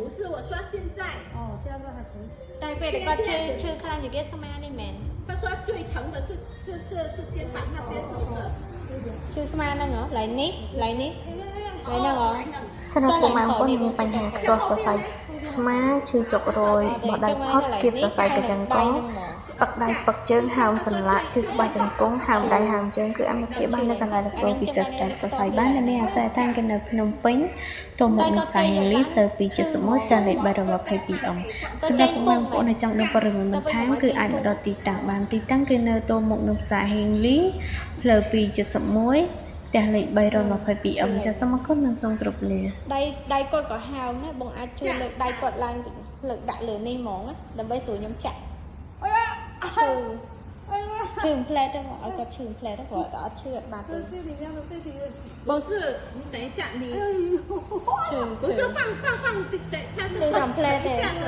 不是，我说现在。哦，现在还可以。 តែពេលដែលគាត់ឈឺឈឺខ្លាំងជាងគេស្មានេះមែន 他说最疼的是肩膀那边，是不是？ ឈឺស្មាហ្នឹងហ៎ឡៃនេះឡៃនេះឡៃហ្នឹងហ៎ សម្រាប់ពុកម៉ែបងប្អូនដែលមានបញ្ហាខ្ទាស់សរសៃស្មាឈឺចុករយបដៅផុតគៀបសរសៃកញ្ចឹងកស្ពឹកដៃស្ពឹកជើងហើមសន្លាក់ឈឺក្បាលជង្គង់ហើមដៃហើមជើងគឺអាចមកព្យាបាលនៅកន្លែងលោកគ្រូពិសេសដែលសរសៃបាននៅមានអាសយដ្ឋានគឺនៅភ្នំពេញទល់មុខនឹងផ្សារហេងលីផ្លូវ271តាលេខ322អង្គសម្រាប់ពុកម៉ែបងប្អូនដែលចង់ដឹងព័ត៌មានបន្ថែមគឺអាចមកដល់ទីតាំងបានទីតាំងគឺនៅទល់មុខនឹងផ្សារហេងលីផ្លូវ271ផ្ទះលេខ322 M ចាសសូមអរគុណនិងសូមគោរពលា ដៃដៃគាត់ក៏ហើមដែរបងអាចជួយលើកដៃគាត់ឡើងតិចលើកដាក់លើនេះហ្មងណាដើម្បីស្រួលខ្ញុំចាក់ 哎呀， ឈឺ 哎呀， ឈឺផ្លែទៅបងឲ្យគាត់ឈឺផ្លែទៅព្រោះអត់ឈឺអត់បាត់ទេ 这这里面的这里面。不是，你等一下，你 ឈឺ 不是放放放，对，他是 ឈឺតាមផ្លែ 等 ទេ 一下子。